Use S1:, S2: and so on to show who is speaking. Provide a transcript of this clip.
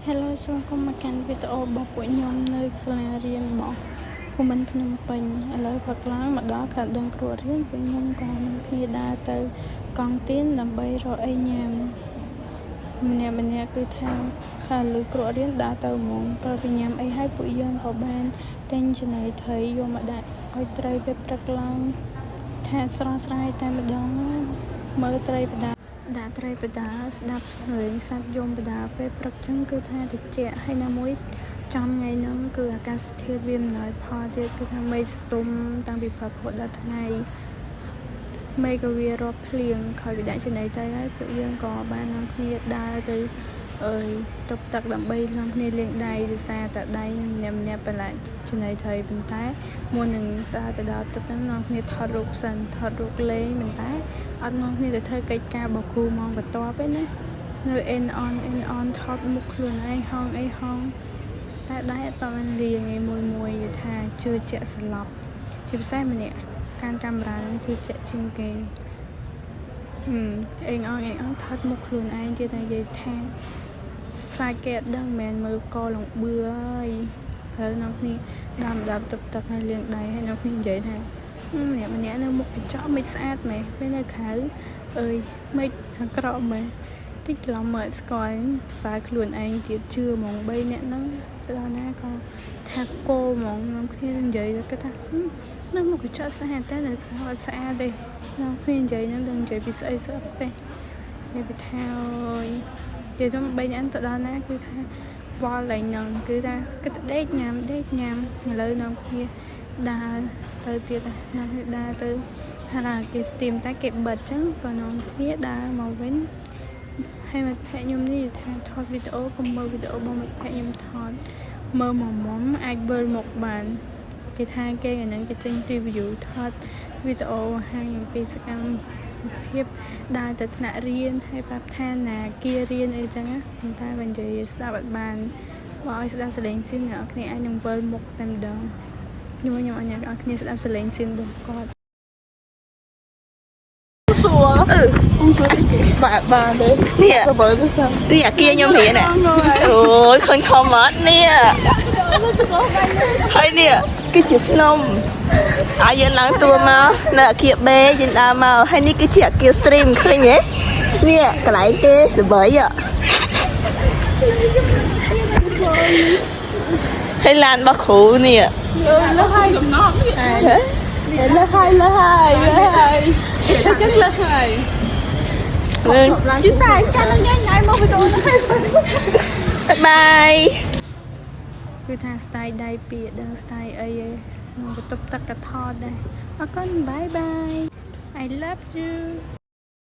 S1: Hello ស្វាគមន៍មកកាន់វីដេអូរបស់ពួកខ្ញុំនៅសាលារៀនរបស់ភូមិន្ទភ្នំពេញឥឡូវព្រឹកឡើងមកដល់ខាងដឹងគ្រួរៀនពួកខ្ញុំក៏នឹងគ្នាដើរទៅកង់ទៀនដើម្បីរកអីញ៉ាំម្នាក់ម្នាក់គឺថាខាលឺគ្រួរៀនដើរទៅហ្មងក្រោយពីញ៉ាំអីហើយពួកយើងក៏បានទិញចំណីត្រីយកមកដាក់ឲ្យត្រីពេលព្រឹកឡើងថាស្រស់ស្រាយតែម្ដងណាមើលត្រីបដាដាក់ត្រីបដាស្ដាប់សំឡេងសត្វយំបដាពេលព្រឹកចឹងគឺថាតិចហើយណាមួយចំថ្ងៃហ្នឹងគឺអាកាសធាតុវាមិនណយផលទៀតគឺថាមេឃស្ទុំតាំងពីព្រឹករហូតដល់ថ្ងៃមេឃក៏វារាប់ភ្លៀងក្រោយពីដាក់ចំណីទៅហើយពួកយើងក៏បាននាំគ្នាដើរទៅអើយទប់ទឹកដើម្បីនាំគ្នាលាងដៃដោយសារតែដៃនឹងម្នាក់ម្នាក់ប្រឡាក់ចំណីត្រីប៉ុន្តែមុននឹងដើរទៅដល់ទឹកហ្នឹងនាំគ្នាថតរូបសិនថតរូបលេងប៉ុន្តែអត់នាំគ្នាទៅធ្វើកិច្ចការរបស់គ្រូម៉ោងបន្ទាប់ទេណានៅអិនអនអិនអនថតមុខខ្លួនឯងហងអីហងតែដៃអត់បានលាងឯមួយមួយនិយាយថាជឿជាក់ស្លាប់ជាពិសេសម្នាក់កាន់កាមេរ៉ាហ្នឹងជឿជាក់ជាងគេហឹមអេងអងអេងអងថតមុខខ្លួនឯងទៀតតែនិយាយថាខ្លាចគេអត់ដឹងមែនមើលកលងបឿហើយត្រូវនាំគ្នាដើមដើមទឹកទឹកហើយលាងដៃហើយនាំគ្នានិយាយថាម្នាក់ម្នាក់នៅមុខកញ្ចក់មិនស្អាតម៉េះពេលនៅក្រៅអើយមិនអាក្រក់ម៉េះតិចច្រឡំមើលស្គាល់ខ្សែខ្លួនឯងទៀតជឿហ្មង3នាក់ហ្នឹងទៅដល់ណាក៏ថាគោហ្មងនាំគ្នានិយាយទៅគាត់ថានៅមុខកញ្ចក់ស្អាតតែនៅក្រៅអត់ស្អាតទេនាំគ្នានិយាយហ្នឹងដឹងនិយាយពីស្អីស្អប់ទេនិយាយពីថាអើយនិយាយទៅ3នាក់ទៅដល់ណាគឺថាវល់ឡើងហ្នឹងគឺថាគិតដេកញ៉ាំដេកញ៉ាំឥឡូវនាំគ្នាដើរទៅទៀតនាំគ្នាដើរទៅថាគេស្ទីមតែគេបិទចឹងក៏នាំគ្នាដើរមកវិញហើយមិត្តភក្តិខ្ញុំនេះថាថតវីដេអូកុំមើលវីដេអូរបស់មិត្តភក្តិខ្ញុំថតមើលមកមុំអាចវិលមុខបានគេថាគេអាហ្នឹងគេចេញ review ថតវីដេអូបង្ហាញអំពីសកម្មភាពដើរទៅថ្នាក់រៀនហើយប្រាប់ថាណាគារៀនអីចឹងណាប៉ុន្តែបើនិយាយស្ដាប់អត់បានបើឲ្យស្ដាប់សលេងស៊ីនអ្នកនរគ្នាអាចនឹងវិលមុខតែម្ដងខ្ញុំខ្ញុំឲ្យអ្នកនរគ្នាស្ដាប់សលេងស៊ីនរបស់គាត់
S2: សួរអឺបាទបានទេ
S3: នេះ
S2: ទៅបើទៅសិន
S3: នេះអាគារខ្ញុំរៀនអូយឃើញខំអត់នេះហើយនេះគឺជាភ្នំហើយយើងឡើងទួមកនៅអាគារ B យើងដើរមកហើយនេះគឺជាអាគារ stream ឃើញទេនេះកន្លែងគេល្បីអហើយឡានរបស់គ្រូនេះ
S2: លើហើយកំណត់នេះឯងលើហើយលើហើយលើហើយតែចឹងលើហើយ
S3: នឹង
S2: ជិះតែចាំញ៉ៃញ៉ៃមកវីដេអូនេះ
S3: បាយ
S1: គឺថា style ដៃពីដឹង style អីឯងក្នុងបន្ទប់ទឹកក៏ថតដែរអរគុណ bye bye, I love you.